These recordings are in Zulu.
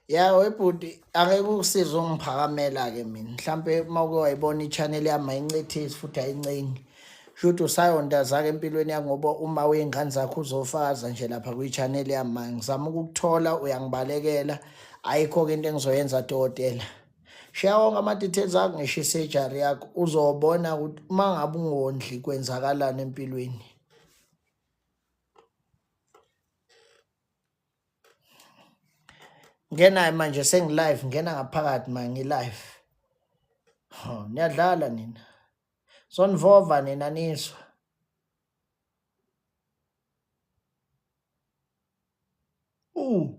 Ya webhuti angeke ukusize ungiphakamela ke mina. Mhlambe uma uke wayibona i-channel yami ayincethisi futhi ayincengi. Shuthi usayondaza ke empilweni yakho ngoba uma wey'ngane zakho uzofaza nje lapha kwi-channel yami manje. Ngizama ukukuthola uyangibalekela. Ayikho-ke into engizoyenza dokotela. Share wonke ama-details akho ngisho i-surgery yakho uzobona ukuthi uma ngabe ungondli kwenzakalani empilweni. Ngena manje sengilive ngena ngaphakathi manje ngilive. Ho, niyadlala nina. Sonivova nina niswa. Uh.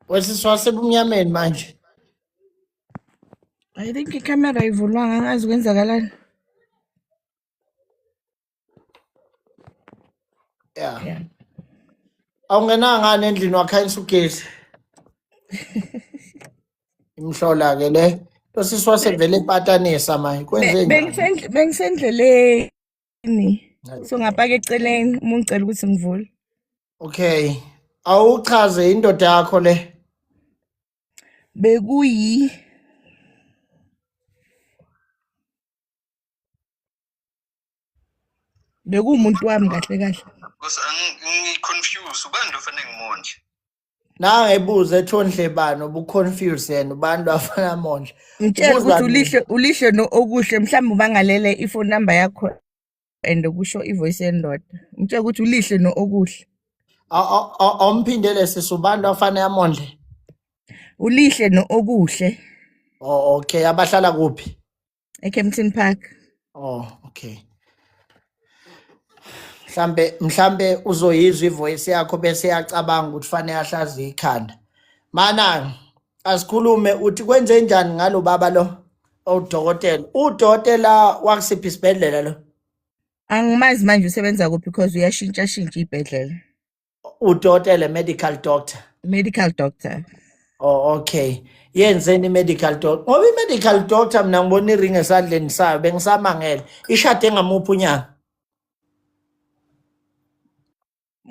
Wesiswa sebumnyameni manje. I think ikhamera ayivulwanga angazi kwenzakalani. Yeah. Yeah. Awungenanga ngani endlini wakhanyisa ugesi. Imhlola ke le. Lo sisi wasevele epatanisa manje. Kwenze njani? Bengisendleleni. So ngapaka eceleni uma ungicela ukuthi ngivule. Okay. Awuchaze indoda yakho le. Bekuyi Bekuwumuntu wami kahle kahle. Because ngi-confused ubani lo fanele ngimondle. Nangebuze ethi ondle bani ubu-confused yena ubani lo afana amondle. Ngitshela Ubuza ukuthi mina. ulihle ulihle no okuhle mhlawumbe ubangalele i-phone number yakho and kusho i-voice yendoda. Ngitshela ukuthi ulihle no okuhle. Awumphindele sisi ubani lo afana amondle. Ulihle no okuhle Oh okay abahlala kuphi? eKempton Park. Oh okay. Mhlambe mhlambe uzoyizwa ivoice yakho bese yacabanga ukuthi fanele ahlaziye ikhanda. Mana asikhulume uthi kwenze njani ngalo baba lo owudokotela. Udokotela wakusiphi isibhedlela lo? Angimazi manje usebenza kuphi because uyashintsha shintsha ibhedlela. Udokotela medical doctor. Medical doctor. Oh okay. Yenzeni i-medical doctor? Ngoba i-medical doctor mina ngibona iring esandleni sayo bengisamangele. Ishade ngamuphi unyaka?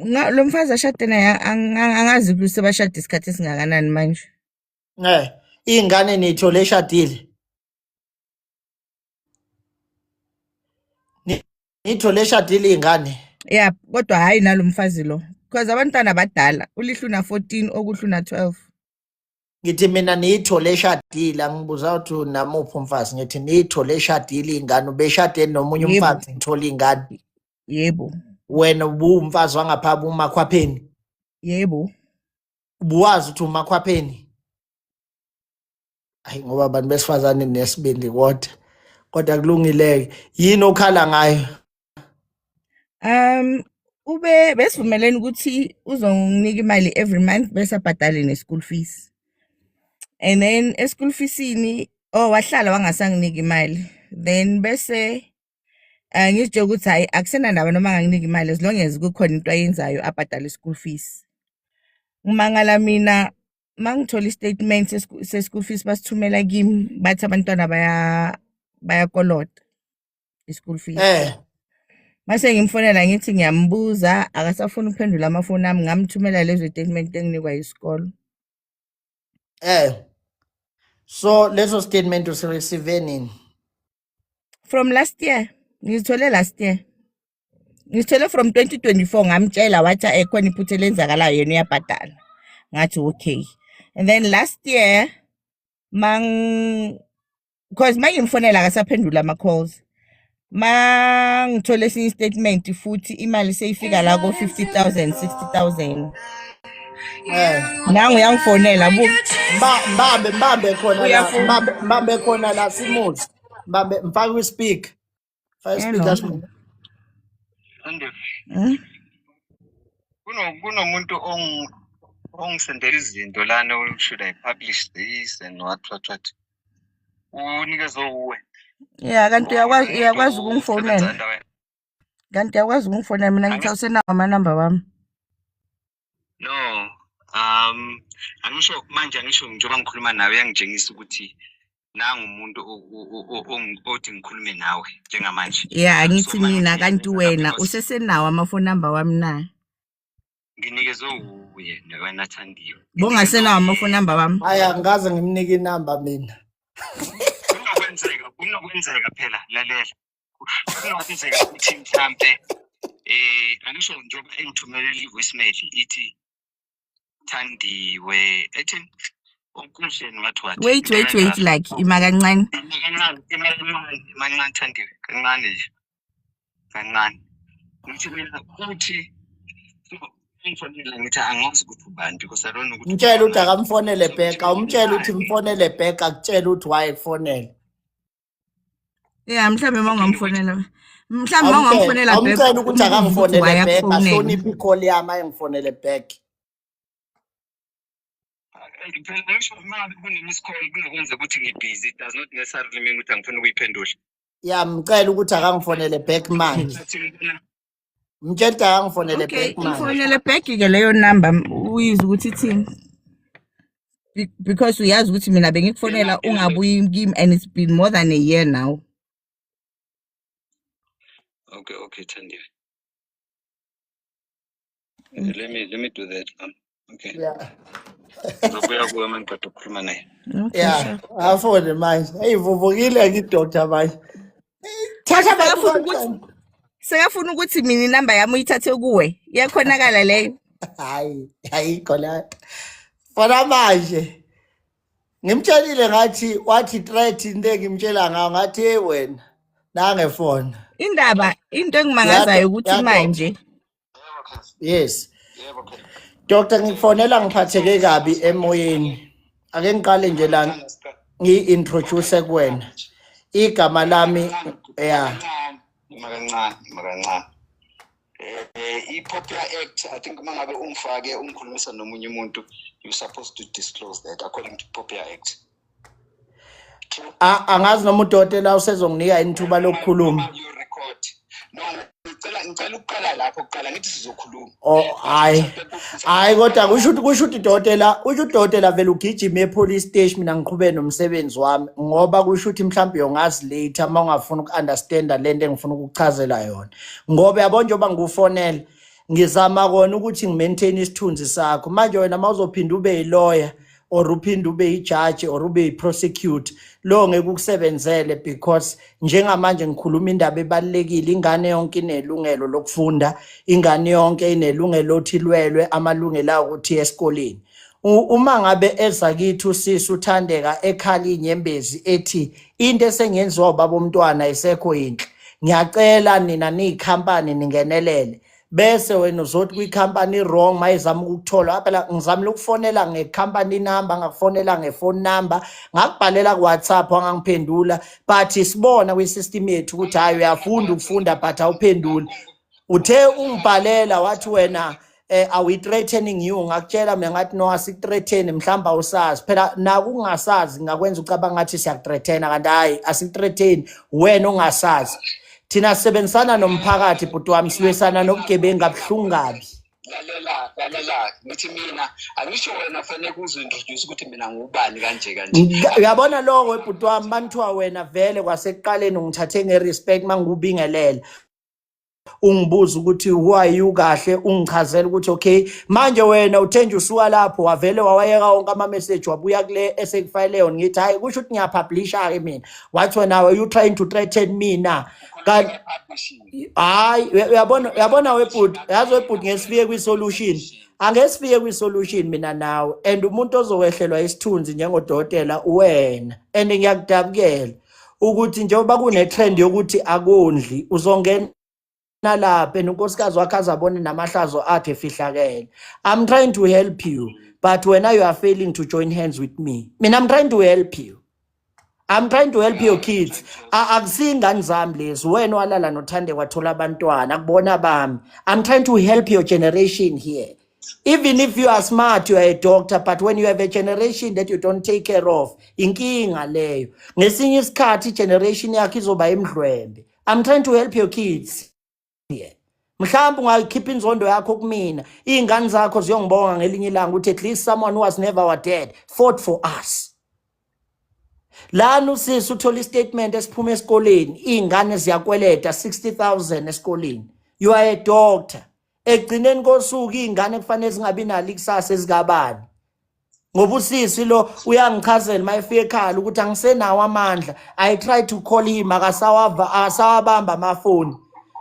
Nga lo mfazi ashade naye angazi ukuthi sebashade isikhathi esingakanani manje. Eh, ingane nithole eshadile. Nithole eshadile ingane. Yeah, kodwa hayi nalomfazi lo. Because abantwana badala, ulihle una 14 okuhle una 12. Ngithi mina niyithole eshadile angibuza ukuthi unamuphi umfazi ngithi niyithole eshadile ingane ubeshade nomunye Yebo. umfazi ngithola ingane. Yebo. Wena ubuwumfazi wangapha umakhwapheni. Yebo. Ubuwazi ukuthi umakhwapheni. Hayi ngoba abantu besifazane nesibindi kodwa. Kodwa kulungileke. Yini okhala ngayo? Ube besivumelene ukuthi uzonginika imali every month bese abhadale ne-school fees. And then e-school feesini, oh, wahlala wangasanginika imali. Then bese ngizitshela ukuthi hhayi, akusenandaba noma anganginika imali, as long as kukhona into ayenzayo abhadale i-school fees. Ngimangala mina mangithola i-statement se-school fees basithumela kimi, bathi abantwana bayakolota i-school fees. Mase ngimfonela ngithi ngiyambuza, akasafuni ukuphendula amafoni ami, ngamthumela lezo statement enginikwa isikolo. So leso statement usireceive nini? From last year, ngizithole last year. Ngizithole from 2024. Ngamtshela, wathi ekhona iphutha elenzakalayo, yena uyabhadala. Ngathi okay. And then last year mang because mangimfonela akasaphendula ama calls. Mangithole esinye statement futhi imali seyifika la ko 50,000, 60,000. Nangu uyangifonela, buka. Mbambe, mbambe khona la. Uyafuna. Mbambe, mbambe khona la, simuzi. Mbambe, mfake kwi-speaker. Faka Hello. i-speaker simuzi. Ande Hmm? Kunomuntu ongisendela izinto lana, should I publish this and what what what. Unikezwe uwe. Yeah, kanti uyakwazi Umuntu uyakwazi osebenza ukungifonela. endaweni. Kanti uyakwazi ukungifonela mina, ngithi awusenawo amanamba wami. No, angisho manje, angisho njengoba ngikhuluma nawe uyangitshengisa ukuthi nangu umuntu othi ngikhulume nawe njengamanje. Yeah, So ngithi manje mina kanti wena because usesenawo amafoni number wami na? Nginikezwe uye wena Thandiwe. Bongasenawo amafoni number wami. Hayi, angikaze ngimnike inamba mina. Kunokwenzeka phela, lalela. Kunokwenzeka ukuthi mhlambe angisho njengoba engithumelela i-voicemail ithi Thandiwe ethi okuhle what what. Wait, wait, wait, like ima kancane. Kancane, ima kancane, ima kancane Thandiwe, kancane nje. Kancane. Ngithi mina uthi ngifonela ngithi angazi ukuthi ubani because I don't know ukuthi Mtshela ukuthi akamfonele back. Awumtshela ukuthi mfonele back, akutshela ukuthi why ekufonele. Yeah, mhlambe mawungamfonela. Mhlambe Awumtshela, mawungamfonela back awumtshela ukuthi umbuze ukuthi why akangifonele back, akufonele. ahloniphe i-call yami, ayingifonele back. Phela ngisho uma kune-miss call kunokwenzeka ukuthi ngibhizi, it does not necessarily mean ukuthi angifuni ukuyiphendula. Ya, mcela ukuthi akangifonele back manje. Athi ngibona Mtshela ukuthi akangifonele Okay, back manje. mfonele back ke leyo number, uyizwe ukuthi ithini. Because uyazi ukuthi mina bengikufonela ungabuyi kimi and it's been more than a year now. Okay, Thandiwe. Let me do that. Okay. Ngizobuya kuwe uma ngiqeda ukukhuluma naye. Okay, Yeah, sure. afone manje. Hey, vuvukile ke doctor manje. Thatha abantu Sekafuna ukuthi kancane. sekafuna ukuthi mina inamba yami uyithathe kuwe. Iyakhonakala leyo. Hayi, ayikho la. Fona manje. Ngimtshelile ngathi wathi threat into engimtshela ngayo, ngathi hey wena nangefona. Indaba into engimangazayo ukuthi manje Yes. Doctor, ngikufonela ngiphatheke kabi emoyeni. Ake ngiqale nje la ngi-introduce kuwena. Igama lami, yeah. Ima kancane, ima kancane. I-POPIA Act, I think uma ngabe ungifake ungikhulumisa nomunye umuntu, you're supposed to disclose that according to POPIA Act. True. Angazi noma udokotela usezonginika ithuba lokukhuluma. You record. No, ngicela ukuqala lapho kuqala, ngithi sizokhuluma. Oh, hayi. Hayi, kodwa kusho ukuthi udokotela, kusho udokotela vele ugijima e-police station, mina ngiqhube nomsebenzi wami, ngoba kusho ukuthi mhlawumbe uyongazi later uma ungafuna uku-understanda lento engifuna ukukuchazela yona. Ngoba yabo njengoba ngikufonela ngizama kona ukuthi ngimaintain isithunzi sakho. Manje wena mawuzophinda ube yi-lawyer or uphinde ube yijaji or ube yi-prosecutor, lo ngeke ukusebenzele, because njengamanje ngikhuluma indaba ebalulekile. Ingane yonke inelungelo lokufunda, ingane yonke inelungelo lokuthi ilwelwe amalungelo ayo ukuthi iye esikoleni. Uma ngabe eza kithi usisi uThandeka ekhala inyembezi ethi into esengenziwa ubaba omntwana isekho yinhle, ngiyacela nina niyikhampani ningenelele, bese wena uzothi kwikhampani wrong mayizama ukukuthola. Phela ngizamile ukufonela nge-company number, ngakufonela nge-phone number, ngakubhalela ku-WhatsApp, wangangiphendula, but sibona kwi-system yethu ukuthi hhayi, uyafunda ukufunda but awuphenduli. Uthe ungibhalela wathi wena are we threatening you? Ngakutshela mina ngathi no asikuthreaten mhlamba awusazi. Phela naku ungasazi ngakwenza ucabanga ngathi siyakuthreatena kanti hayi asikuthreaten wena ungasazi. Thina sisebenzisana nomphakathi bhuti wami silwisana nobugebengu kabuhlungu kabi. Lalela, lalela, ngithi mina angisho wena fanele kuzo-introduce ukuthi mina ngubani kanje kanje. Uyabona lowo webhuti wami banthiwa wena vele kwasekuqaleni ungithathe nge-respect mangikubingelela. Ungibuza ukuthi who are you kahle ungichazela ukuthi okay manje wena uthe nje usuka lapho wavele wawayeka wonke ama-message wabuya kule esekufayile yona ngithi hhayi kusho ukuthi ngiyapublisha-ke mina wathi wena are you trying to threaten me na kanti hayi uyabona uyabona webhuti yazi webhuti ngesifike kwi-solution angesifike kwi-solution mina nawe and umuntu ozokwehlelwa isithunzi njengodokotela uwena and ngiyakudabukela ukuthi njengoba kune-trend yokuthi akondli uzongena lapha and unkosikazi wakhe azabone namahlazo akhe efihlakele. I'm trying to help you but wena you are failing to join hands with me. Mina I'm trying to help you. I'm trying to help your kids. Akusingane zami lezi. Wena walala noThande wathola abantwana akubona bami. I'm trying to help your generation here. Even if you are smart, you are a doctor, but when you have a generation that you don't take care of, inkinga leyo. Ngesinye isikhathi generation yakho izoba imdlwembe. I'm trying to help your kids here. Mhlawumbe ungakhipha inzondo yakho kumina. Izingane zakho ziyongibonga ngelinye ilanga ukuthi at least someone who was never our dad fought for us. Lana usisi uthola istatement esiphuma esikoleni, izingane ziyakweleta 60,000 esikoleni. You are a doctor. Ekugcineni kosuku izingane kufanele zingabi nalo ikusasa ezikabani. Ngoba usisi lo uyangichazela uma efika ekhaya ukuthi angisenawo amandla. I try to call him akasawava akasawabamba amafoni.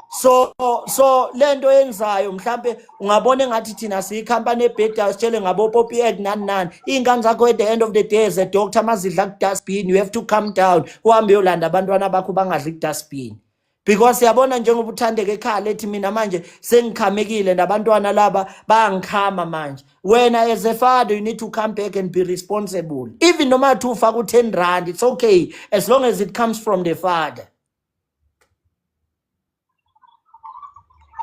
So lento yenzayo mhlambe ungabona engathi thina siyikhampani ebhedayo sitshele ngabo poppy egg nani nani. Iy'ngane zakho at the end of the day as a doctor mazidla ku-dustbin you have to come down uhambe uyolanda abantwana bakho bangadli ku-dustbin. Because yabona njengoba uthandeka ekhaya lethi mina manje sengikhamekile nabantwana laba bayangikhama manje. Wena as a father you need to come back and be responsible. Even noma thi ufaka u-10 rand it's okay as long as it comes from the father.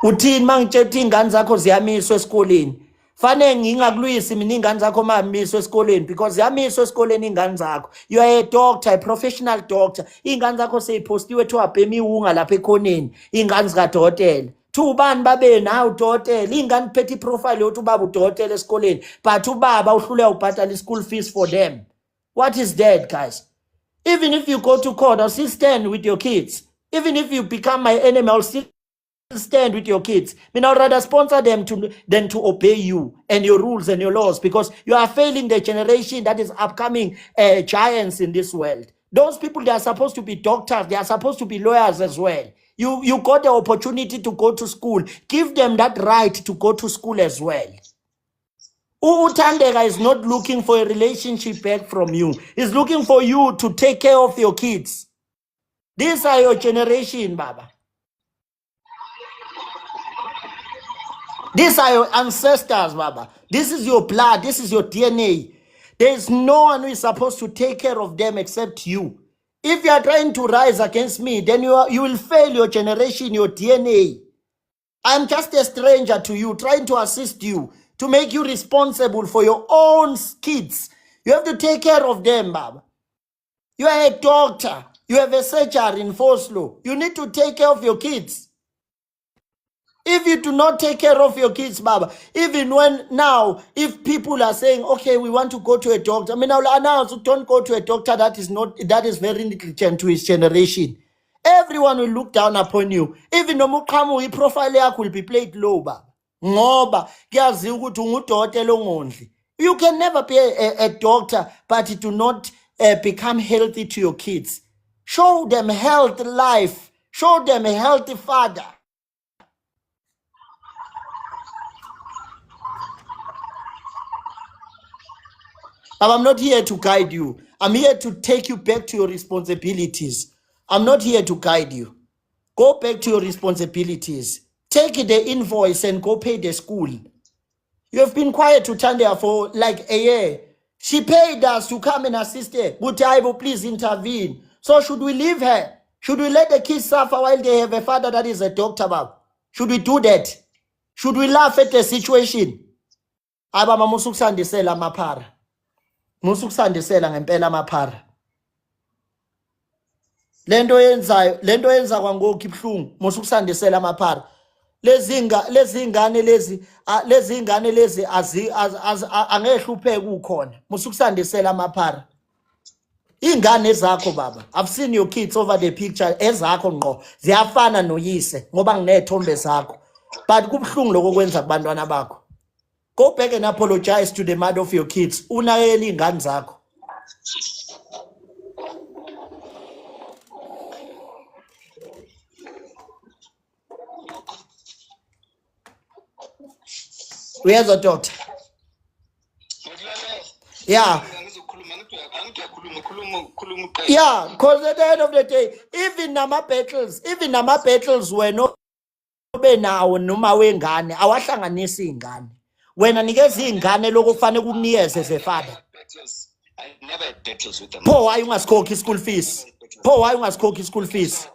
Uthini mangitshela ukuthi iy'ngane zakho ziyamiswa esikoleni? Fanele ngingakulwisi mina iy'ngane zakho uma miswa esikoleni because ziyamiswa esikoleni iy'ngane zakho. You are a doctor, a professional doctor. Iy'ngane zakho seyiphostiwe kuthiwa bhema iwunga lapha ekhoneni, iy'ngane zikadokotela. Kuthiwa ubani babe nawe udokotela, iy'ngane phethe iprofile yokuthi ubaba udokotela esikoleni, but ubaba uhluleka ubhadala i-school fees for them. What is that, guys? Even if you go to court, I'll still stand with your kids. Even if you become my enemy, I'll still stand with your kids. I mean, I'd rather sponsor them than to obey you and your rules and your laws, because you are failing the generation that is upcoming giants in this world. Those people, they are supposed to be doctors. They are supposed to be lawyers as well. You got the opportunity to go to school. Give them that right to go to school as well. UThandeka is not looking for a relationship back from you. He's looking for you to take care of your kids. These are your generation, Baba. These are your ancestors, Baba. This is your blood. This is your DNA. There is no one who is supposed to take care of them except you. If you are trying to rise against me, then you will fail your generation, your DNA. I'm just a stranger to you, trying to assist you, to make you responsible for your own kids. You have to take care of them, Baba. You are a doctor. You have a surgery in Vosloo. You need to take care of your kids. If you do not take care of your kids, Baba, even when now, if people are saying, okay, we want to go to a doctor, I mean, I will announce, don't go to a doctor that is not, that is very negligent to his generation. Everyone will look down upon you. Even noma uqhamuka, i-profile yakho will be played low, Baba. Ngoba kuyaziwa ukuthi ungudokotela ongondli. You can never be a doctor, but do not become healthy to your kids. Show them healthy life. Show them a healthy father. But I'm not here to guide you. I'm here to take you back to your responsibilities. I'm not here to guide you. Go back to your responsibilities. Take the invoice and go pay the school. You have been quiet to Thandeka for like a year. She paid us to come and assist her. Butaibo, please intervene. So should we leave her? Should we let the kids suffer while they have a father that is a doctor, Baba? Should we do that? Should we laugh at the situation? Hayi baba, musa ukusandisela amaphara, musa ukusandisela ngempela amaphara. Lento yenzayo, lento yenza kwangoku ibuhlungu. Musa ukusandisela amaphara. Lezi lezi ngane lezi, lezi ngane lezi azi angehlupheke ukhona. Musa ukusandisela amaphara. Ingane ezakho baba, I've seen your kids over the picture, ezakho ngqo ziyafana noyise ngoba nginezithombe zakho, but kubuhlungu lokho kwenza kubantwana bakho. Go back and apologize to the mother of your kids. Unakekele iy'ngane zakho. Uyezwa, doctor? Yeah. Ngizokhuluma, ngithi uyakhuluma, khuluma, khuluma uqede. Yeah, because at the end of the day, even nama battles wena obe nawo noma wengane awahlanganisi iy'ngane. Wena nikeza iy'ngane lokho kufanele kukunikeze as a father. Battles. I never had battles with them. Pho why ungasikhokhi i-school fees? Pho why ungasikhoki i-school fees?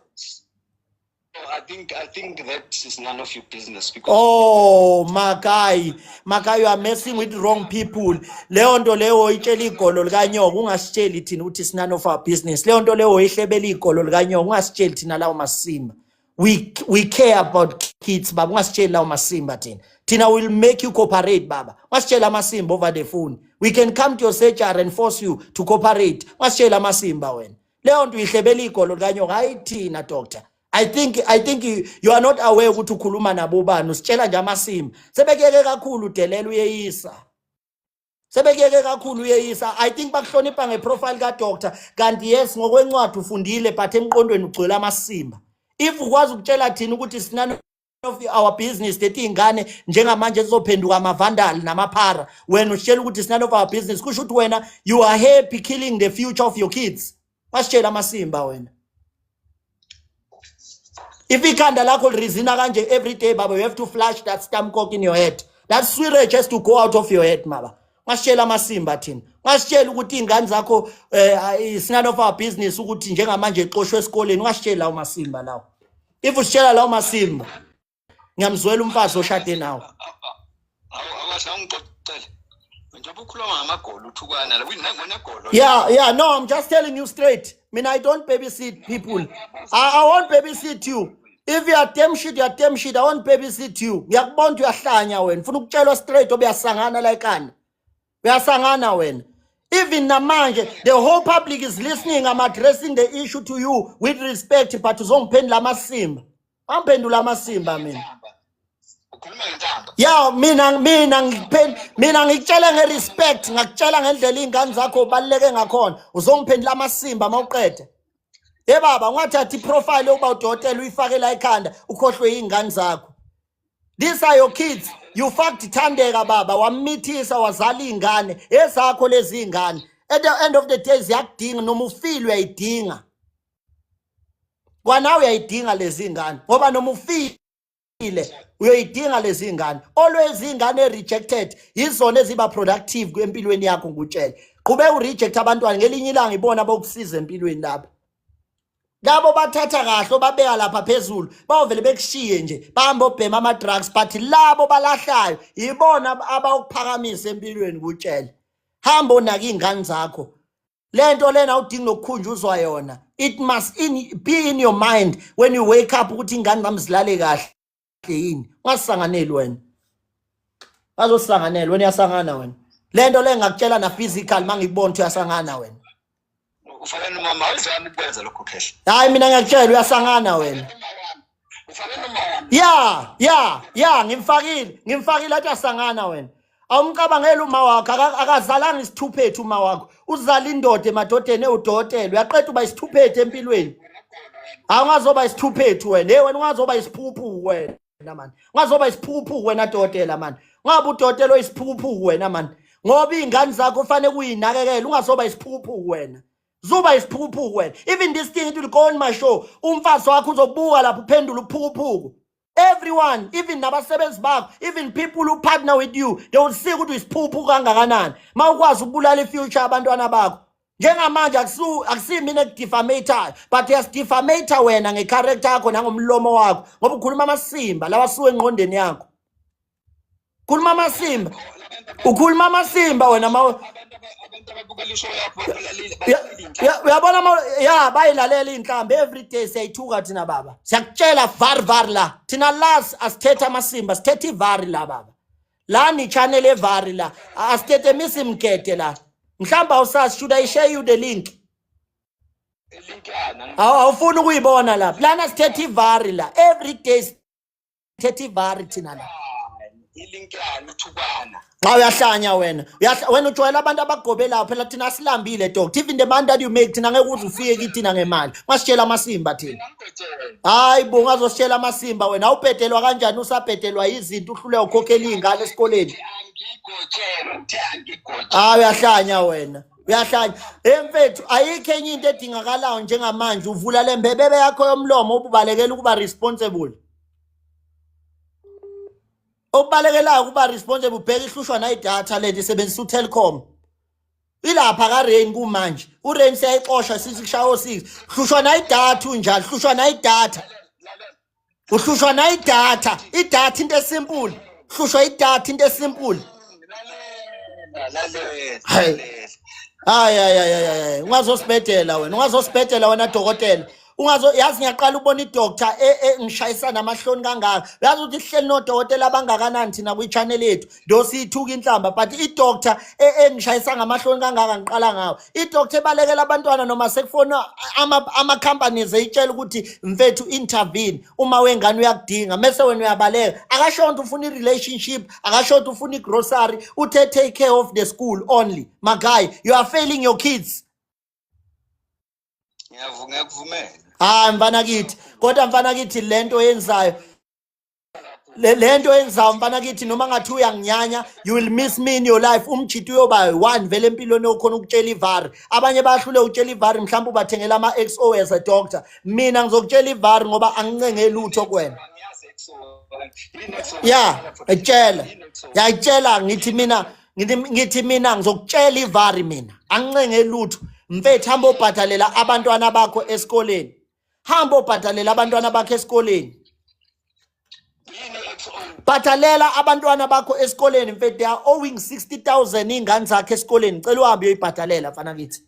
I think that is none of your business because Oh, Makai, Makai, you are messing with wrong people. Leyo nto leyo itshela igolo likanyoko, ungasitsheli thina ukuthi it's none of our business. Leyo nto leyo ihlebela igolo likanyoko, ungasitsheli thina lawo masimba. We care about kids baba, ungasitsheli lawo masimba thina. Thina will make you cooperate baba. Ungasitshela amasimba over the phone. We can come to your surgery and force you to cooperate. Ungasitshela amasimba wena. Leyo nto ihlebela igolo likanyoko, hayi thina, doctor. I think you are not aware ukuthi ukhuluma nabo bani. Usitshela nje amasimba. Sebekuyeke kakhulu udelela, uyeyisa. Sebekuyeke kakhulu, uyeyisa. I think bakuhlonipha ngeprofile ka doctor, kanti yes, ngokwencwadi ufundile, but emqondweni ugcwele amasimba. If ukwazi ukutshela thina ukuthi it's none of our business leti ingane njengamanje zizophenduka amavandal namaphara, wena usitshela ukuthi it's none of our business, kusho ukuthi wena you are happy killing the future of your kids. Wasitshela amasimba wena. If ikhanda lakho lirizina kanje every day baba, you have to flush that stamp in your head. That sewage has to go out of your head maba. Ungasitshela amasimba thina. Ungasitshela ukuthi iy'ngane zakho, it's none of our business ukuthi njengamanje exoshwe esikoleni. Ungasitsheli lawo masimba lawo. If usitshela lawo masimba, ngiyamzwela umfazi oshade nawe. Awasha ungixoxele. Njengoba ukhuluma ngamagolo uthukana la kunegolo. Yeah, no, I'm just telling you straight. I mean, I don't babysit people. I won't babysit you. If you are damn shit, you are damn shit. I won't babysit you. Ngiyakubona ukuthi uyahlanya wena. Ufuna ukutshelwa straight obe uyasangana la ekhanda. Uyasangana wena. Even namanje, the whole public is listening. I'm addressing the issue to you with respect, but uzongiphendula amasimba. Angiphendula amasimba mina. Ukhuluma ngenhlamba. Ya, mina ngikutshela ngerespect, ngakutshela ngendlela iy'ngane zakho ubaluleke ngakhona. Uzongiphendula amasimba mawuqede. Ye baba, ungathathi iprofile yokuba udokotela uyifake la ekhanda, ukhohlwe iy'ngane zakho. These are your kids. You fucked Thandeka baba, wamithisa, wazala iy'ngane. Ezakho lezi iy'ngane. At the end of the day ziyakudinga, noma ufile uyayidinga. Kwanawe uyayidinga lezi ngane ngoba noma ufile uyoyidinga lezi ngane. Always ingane rejected yizona eziba productive empilweni yakho, ngutshele. Qhubeka ureject abantwana, ngelinye ilanga ibona bokusiza empilweni lapha. Labo bathatha kahle obabeka lapha phezulu bawovele bekushiye nje, bahambe obhema ama-drugs, but labo balahlayo yibona abawukuphakamisa empilweni, kutshele. Hamba onaka iy'ngane zakho. Le nto lena awudingi nokukhunjuzwa yona. It must be in your mind when you wake up ukuthi ingane zami zilale kahle yini. Ungasisanganeli wena, bazosisanganela wena. Uyasangana wena. Le nto le ngakutshela na physical mangikubona ukuthi uyasangana wena. Ufana nomama, awuzami ukwenza lokho khehla. Hayi, mina ngiyakutshela, uyasangana wena. Ufana nomama wami. Ya, ngimfakile athi asangana wena. Awumcabangeli uma wakho, akazalanga isithuphethu uma wakho. Uzala indoda emadodeni ewudokotela, uyaqeda uba isithuphethu empilweni. Awungazoba isithuphethu wena. Hey wena, ungazoba isiphuphu wena man. Ungazoba isiphuphu wena dokotela man. Ungabe udokotela oyisiphuphu wena man. Ngoba iy'ngane zakho kufanele kuyinakekela, ungazoba isiphuphu wena. Zuba isiphukuphuku wena. Even this thing, it will go on my show. Umfazi wakho uzobuka lapho uphendula uphukuphuku. Everyone, even nabasebenzi bakho, even people who partner with you, they will see ukuthi uyisiphukuphuku kangakanani. Mawukwazi ukubulala ifuture abantwana bakho. Njengamanje akusimina ekudefamatayo, but uyasidefamata wena ngecharacter yakho nangomlomo wakho, ngoba ukhuluma amasimba lawa asuke engqondweni yakho. Khuluma amasimba, ukhuluma amasimba wena ma Abantu ababukela ishow yakho balalile, balalile inhlamba. Uyabona ma ya bayilalela iy'nhlamba every day. Siyayithuka thina baba, siyakutshela var var la. Thina la asithethe amasimba, sithethe ivari la baba. La ni channel evari la, asitetemisi mgede la. Mhlawumbe awusazi. Should I share you the link? Linkana. Awufuni ukuyibona lapha. Lana sithethe ivari la every day, sithethe ivari thina la. Ilinkana uthukwana. Xa uyahlanya wena. Wena ujwayela abantu abagobelayo phela. Thina asilambile, doctor. Even the money that you make, thina ngeke uze ufike kithina ngemali. Ungasitshela amasimba thina. Ngangigotshela. Hayi bo, ungazositshela amasimba wena. Awubhedelwa kanjani usabhedelwa izinto, uhlule ukhokhela iy'ngane esikoleni? Angigotshela, uthe angigotshela. Hayi, uyahlanya wena, uyahlanya. Hey mfethu, ayikho enye into edingakalayo njengamanje. Uvula le mbebebe yakho yomlomo, ububalekela ukuba responsible, okubalekelayo ukuba responsible. Ubheka ihlushwa nayidatha lento, isebenzisa uTelkom ilapha ka-Rain. Kumanje uRain siyayixosha, sithi kushaya o-6. Hlushwa nayidatha, unjalo, hlushwa nayidatha, uhlushwa nayidatha. Idatha into esimple, hlushwa idatha into esimple. Lalela, lalela. Hayi. Lalela. Hayi hayi hayi hayi hayi, ungazosibhedela wena, ungazosibhedela wena dokotela. Ungazo yazi, ngiyaqala ukubona idoctor ngishayisana amahloni kangaka. Uyazi ukuthi sihleli nodokotela abangakanani thina kwi-channel yethu, ndo siyithuka inhlamba, but idoctor engishayisa ngamahloni kangaka ngiqala ngawo. Idoctor ebalekela abantwana noma sekufona ama-companies eyitshela ukuthi mfethu intervene, uma wengane uyakudinga, mese wena uyabaleka. Akasho ukuthi ufuna i-relationship, akasho ukuthi ufuna i-grocery, uthe take care of the school only. My guy, you are failing your kids. Ngiyakuvumela. Hayi mfana kithi, kodwa mfana kithi, lento yenzayo lento yenzayo mfana kithi, noma ngathi uyanginyanya, you will miss me in your life. Umjito uyoba one vele empilweni okhona ukutshela ivari. Abanye bayahluleka ukutshela ivari, mhlawumbe ubathengela ama-XO as a doctor. Mina ngizokutshela ivari ngoba angincenge lutho kuwena. Angiyazi XO. Yini XO? Ya, etshela, yayitshela. Ngithi mina, ngithi mina ngizokutshela ivari. Mina angincenge lutho mfethu. Hamba obhadalela abantwana bakho esikoleni, hamba obhadalela abantwana bakho esikoleni. Yini XO? Bhadalela abantwana bakho esikoleni mfethu. They are owing 60,000 iy'ngane zakhe esikoleni. Cela uhambe uyoyibhadalela mfana kithi.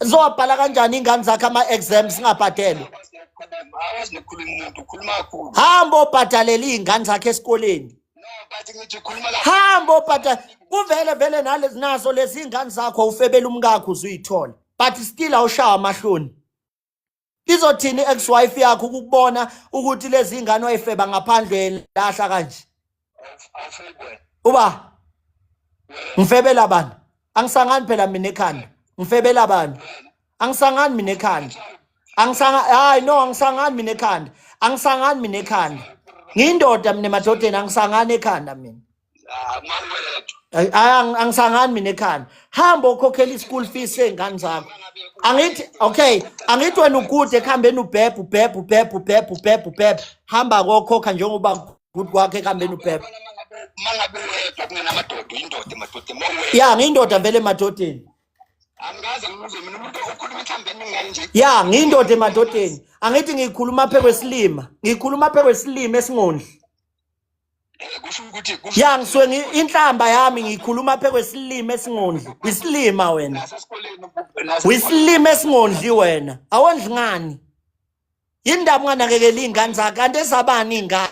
Zowabhala kanjani iy'ngane zakhe ama-exams singabhadelwe? Awazi nokukhuluma, umuntu ukhuluma kakhulu. Hamba obhadalela iy'ngane zakhe esikoleni. No, but ngithi ukhuluma la. Hamba obhadala kuvele vele nalezi nazo lezi iy'ngane zakho ufebela umkakho uzuyithola, but still awushaya amahloni. Izothini i-ex-wife yakho ukukubona ukuthi lezi iy'ngane wayifeba ngaphandle lahla kanje? Awufebwe. Uba ngifebela bani? Angisangani phela mina ekhanda. Ngifebela bani? Angisangani mina ekhanda. Angisanga, hayi no, angisangani mina ekhanda, angisangani mina ekhanda. Ngiyindoda mina emadodeni, angisangani ekhanda mina. Ah, mawethu. Ayi, angisangani mina ekhanda. Hamba ukhokhela i-school fees ey'ngane zakho. Angithi okay, angithi wena ugude ekuhambeni, ubhebhe ubhebhe ubhebhe ubhebhe ubhebhe ubhebhe. Hamba kokhokha njengoba good kwakho ekuhambeni ubhebhe. Mangabe wedwa kungenamadoda, uyindoda emadodeni. Mawedwa. Ya, ngiyindoda vele emadodeni. Angikaze ngizwe mina umuntu okhuluma ekuhambeni ngani nje. Ya, ngiyindoda emadodeni. Angithi ngikhuluma phe kwesilima, ngikhuluma phe kwesilima esingondli. Kusho ukuthi kusho Ya, ngisuke inhlamba yami ngikhuluma phe kwesilima esingondli. Isilima wena. Nasesikoleni. Uyisilima esingondli wena. Awondli ngani? Yindaba unganakekeli iy'ngane zakho? Kanti ezabani iy'ngane?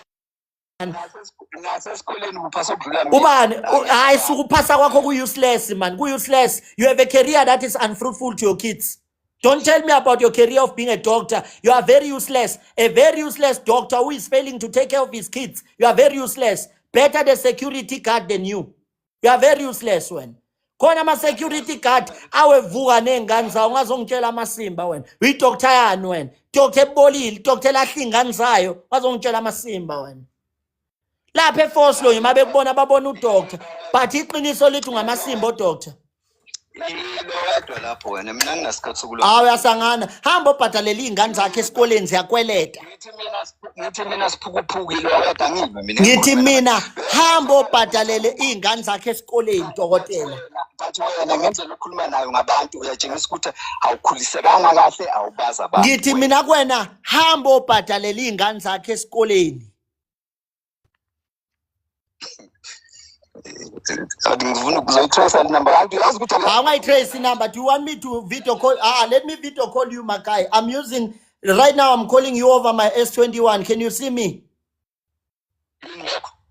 Nasesikoleni uphasa ukudlula mina. Ubani? Hayi suka, uphasa kwakho ku-useless man, ku-useless. You have a career that is unfruitful to your kids. Don't tell me about your career of being a doctor. You are very useless, a very useless doctor who is failing to take care of his kids. You are very useless. Better the security guard than you. You are very useless wena. Khona ama-security guard awevuka ney'ngane zawo. Ungazongitshela amasimba wena. Uyidoctor yani wena? Doctor ebolile, doctor elahla iy'ngane zayo. Ungazongitshela amasimba wena. Lapha eVosloo nje uma bekubona babona udoctor, but iqiniso lithi ungamasimba odoctor. Yilo wedwa lapho wena, mina nginasikhathi sokulwa. Hawu, uyasangana. Hamba obhadalela iy'ngane zakhe esikoleni, ziyakweleta. Ngithi mina siphukuphuku, yilo wedwa, ngilwe mina. Ngithi mina hamba obhadalele iy'ngane zakhe esikoleni, dokotela. But wena ngendlela okhuluma nayo ngabantu uyatshengisa ukuthi awukhulisekanga kahle, awubazi abantu. Ngithi mina kuwena hamba obhadalela iy'ngane zakhe esikoleni. Athi ngifuna ukuzoyi-trace le number kanti uyazi ukuthi How I trace the number? Do you want me to video call? Ah, let me video call you, my guy. I'm using right now. I'm calling you over my S21. Can you see me?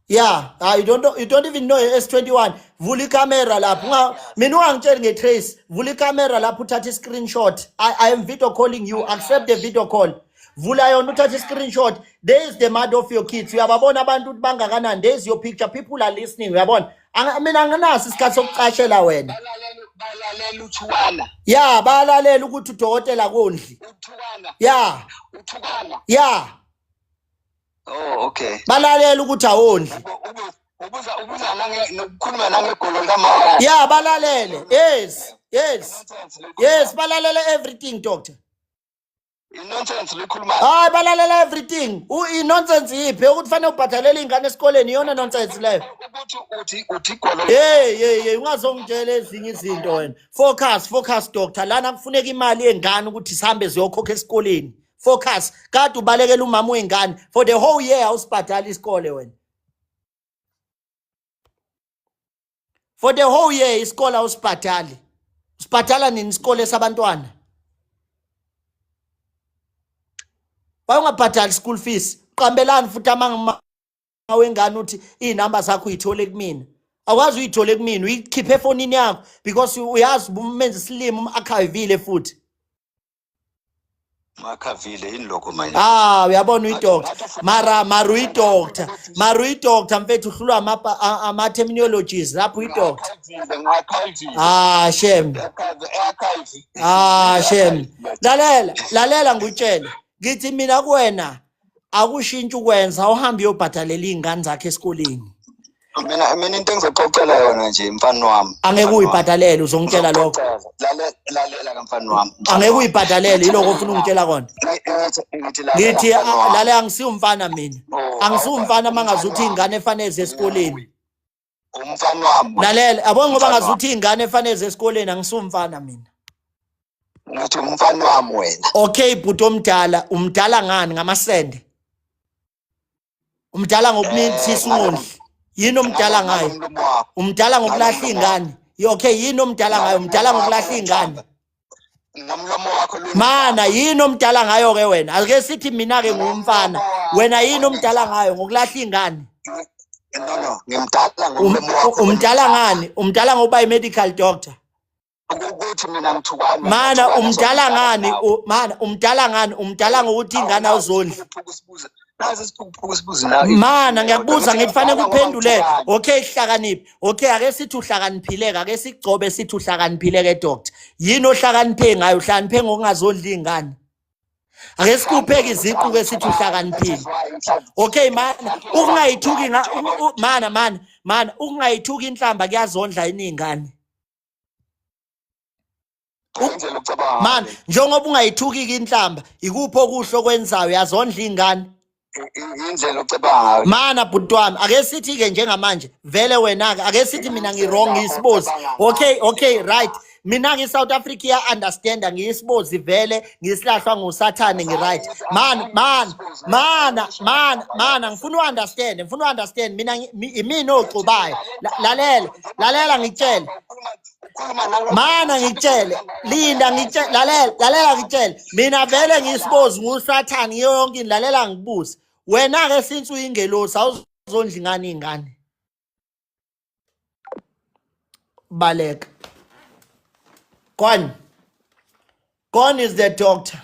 Yeah, you don't know, you don't even know your S21. Vula camera lapho. Mina ungangitsheli nge-trace. Vula camera lapho uthathe screenshot. I am video calling you. Accept the video call. Vula yona uthathe screenshot. There is the mother of your kids. Uyababona abantu ukuthi bangakanani. There is your picture. People are listening. Uyabona? Mina anginaso isikhathi sokucashela wena. Balalela uthukana. Ya, bayalalela ukuthi udokotela kondli. Uthukana. Ya. Uthukana. Ya. Oh, okay. Balalela ukuthi awondli. Ubuza nange nokukhuluma nangegolo likamama. Ya, balalele. Yes, balalele everything, doctor. I-nonsense lekhuluma. Hayi, balalela everything. I-nonsense yiphi? Ukuthi fanele ubhadalele ingane esikoleni, iyona nonsense leyo? Ukuthi uthi igolo. Hey, hey, hey, ungazongitshela ezinye izinto wena. Focus, focus, doctor. Lana kufuneka imali yengane ukuthi sihambe ziyokhokha esikoleni. Focus. Kade ubalekela umama wengane for the whole year, awusibhadali isikole wena. For the whole year isikole awusibhadali. Usibhadala nini isikole sabantwana? Wayungabhadali school fees. Qambelani futhi amanga wengane uthi iy'namba zakho uyithole kumina. Awukwazi uyithole kumina, uyikhiphe efonini yakho because uyazi umenza isilimo, um-archivile futhi. Makhavile yini lokho manje? Ah, uyabona, uyi-doctor, mara uyi-doctor, mara uyi-doctor mfethu, uhlulwa ama-terminologies lapho, uyi-doctor. Ngi-archivile. Ah, shem. Archive. Ah, shem. Lalela, lalela, ngikutshele. Ngithi mina kuwena akushintshe ukwenza, uhambe uyobhadalela iy'ngane zakhe esikoleni. Mina into engizoxoxela yona nje, mfana wami. Angeke uyibhadalele, uzongitshela lokho. Lalela, lalela kamfana wami. Angeke uyibhadalele, yiloko ofuna ungitshela kona. Ngithi lalela, Ngithi mfana wami. Lalela, angisiwumfana mina. Oh, Angisiwumfana mangazuthi umfana ingane efanele ziye esikoleni. Umfana wami. Lalela, yabona, ngoba Mfana ngazuthi ingane efanele ziye esikoleni, angisiwumfana mina. Ngithi umfana wami wena. Okay, bhuti omdala, umdala ngani? Ngamasende? Umdala ngokumithisa ungondli? Yini omdala ngayo? Ngomlomo wakho. Umdala ngokulahla ingane? Okay, yini omdala ngayo? Umdala ngokulahla ingane? Ngomlomo wakho lo. Mana, yini omdala ngayo ke wena? Ake sithi mina ke ngumfana, wena yini omdala ngayo? Ngokulahla ingane? No, ngimdala ngomlomo wakho. Umdala ngani? Umdala ngokuba i-medical doctor? Ukuthi mina ngithukana. Mana, umdala ngani? Mana, umdala ngani? Umdala ngokuthi ingane awuzondli? Nazi isiphukuphuku sibuza na. Mana, ngiyakubuza, ngithi fanele uphendule. Okay, hlakaniphi. Okay, ake sithi uhlakaniphile-ke, ake sigcobe sithi uhlakaniphile-ke, doctor. Yini ohlakaniphe ngayo? Uhlakaniphe ngokungazondli iy'ngane? Ake sikupheke iziqu-ke, sithi uhlakaniphile. Okay, mana, ukungayithuki mana, mana, mana, ukungayithuki inhlamba kuyazondla yini iy'ngane? Indlela ocabanga. Mana, njengoba ungayithuki-ke inhlamba, ikuphi okuhle okwenzayo? Uyazondla iy'ngane? Indlela ocabanga ngayo. Mana, bhuti wami, ake sithi-ke njengamanje vele wena-ke, ake sithi mina ngi-wrong, ngiyisibozi. Okay, right, mina-ke i-South Africa iya-understanda, ngiyisibozi vele, ngisilahlwa ngusathane, ngi-right. Mana, mana, mana, mana, mana, ngifuna u-understand, ngifuna u-understand mina imina oxubayo. Lalela, lalela, ngikutshele. Mana, ngikutshele, linda, ngikutshele, lalela, lalela, ngikutshele. Mina vele ngiyisibozi, ngusathane, ngiyo yonke into. Lalela, ngikubuze wena-ke, since uyingelosi, awuzondla ingane iy'ngane? Baleka. Gone, gone is the doctor.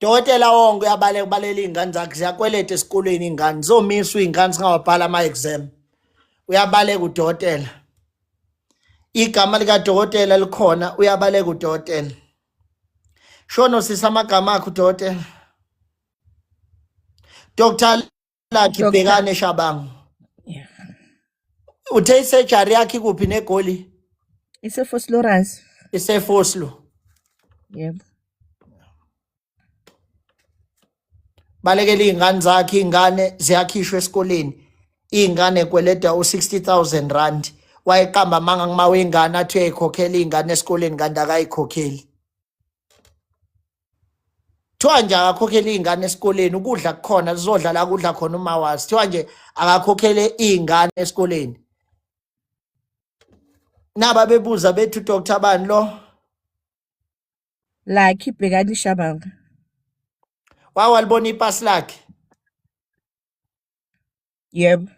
Dokotela wonke uyabaleka, ubalela iy'ngane zakhe, ziyakweleta esikolweni iy'ngane, zizomiswa iy'ngane zingawabhala ama-exam. Uyabaleka udokotela. Igama likadokotela likhona, uyabaleka udokotela. Shono sisa amagama akho, udokotela. Dr Lucky Dr. Bhekane Shabangu. Yeah. Uthe i-surgery yakhe ikuphi neGoli? IseVosloorus. IseVoslo. Yebo. Balekela iy'ngane zakhe, iy'ngane ziyakhishwa esikoleni. Iy'ngane kweleda u-60,000 rand. Wayeqamba amanga kuma wengane athi uyayikhokhela iy'ngane esikoleni kanti akayikhokheli. Kuthiwa nje akakhokhele iy'ngane esikoleni, ukudla kukhona zizodla la kudla khona uma wazi. Kuthiwa nje akakhokhele iy'ngane esikoleni. Naba bebuza bethi uDr bani lo? Lucky Bhekani Shabangu. Wawalibona ipasi lakhe? Yebo.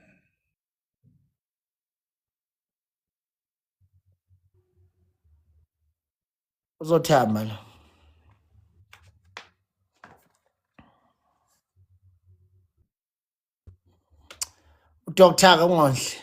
Uzothamba lo. UDr ke ungondle.